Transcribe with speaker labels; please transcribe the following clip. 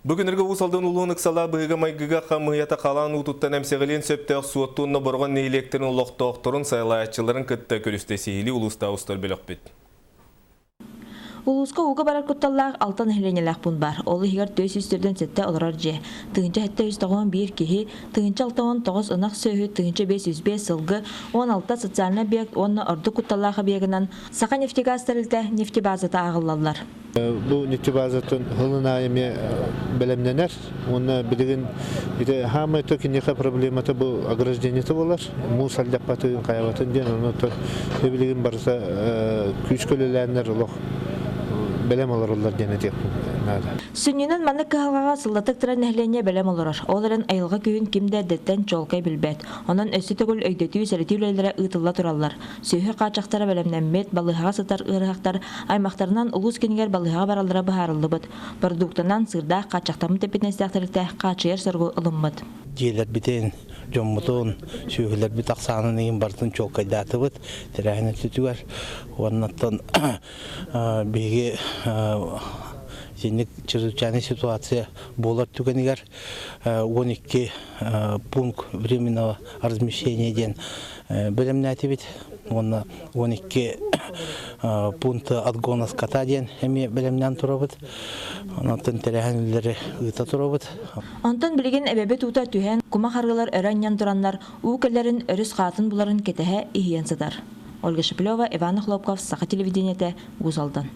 Speaker 1: Бу күннэргэ Уус Алдан улууһун ыксалаах быһыыга-майгыга хамыыһыйата халаан уутуттан эмсэҕэлиэн сөптөөх Суотту уонна Бороҕон нэһилиэктэрин олохтоохторун, сайылааччыларын кытта көрүстэ сиһилии улуустаах устар бөлөхпүт.
Speaker 2: Улууска ууга барар кутталлаах алта нэһилиэнньэлээх пуун баар. Ол иһигэр 447 олорор дьиэ, 1791 киһи, 1069 ынах сүөһү, 1505 сылгы, 16 социальнай объект уонна ордук кутталлаах объегынан Саха нефтегаз тэрилтэ нефтебазата ааҕыллаллар.
Speaker 3: Бу нефтебазатын сылын аайы эмиэ бэлэмнэнэр уонна билигин ити хаамай то киниэхэ проблемата бу ограждениета буолар. Муус алдьаппатын, хайабатын диэн онон билигин барыта күүскэ үлэлээннэр олох бэлэм олороллор диэн этиэхпин наада.
Speaker 2: Сүнньүнэн маннык кыһалҕаҕа сыллатык турар нэһилиэнньэ бэлэм олорор. Ол эрэн айылҕа күүһүн ким да эрдэттэн чуолкай билбэт. Онон өссө төгүл өйдөтүү, сэрэтии үлэлэрэ ыытылла тураллар. Сүөһү хааччахтара бэлэмнэммит, балыыһаҕа сытар ыарыһахтар аймахтарынан улуус киинигэр балыыһаҕа бараллара быһаарыллыбыт. Бородууктанан сыырдаах хааччахтаммыт эппиэтинэстээх тэрилтэ хааччыйар соругу ылыммыт.
Speaker 4: Дьиэлэрбитин, дьоммутун, сүөһүлэрбит ахсаанын иһин барытын чуолкайдаатыбыт тэрээһин өттүтүгэр. Уоннаттан биһиги итинник чрезвычайная ситуация буолар түгэнигэр 12 пункт временного размещения диэн бэлэмнээтибит уонна 12 пункт отгона скота диэн эмиэ бэлэмнээн турабыт. Онтон тэрээһин үлэлэри ыыта турабыт.
Speaker 2: Онтон билигин эбэбит уута түһэн, кумах арыылар өрө анньан тураннар, уу кэлэрин, өрүс хаатын буларын кэтэһэ иһийэн сытар. Ольга Шеплева, Иван Охлопков, Саха телевидениетэ, Уус Алдан.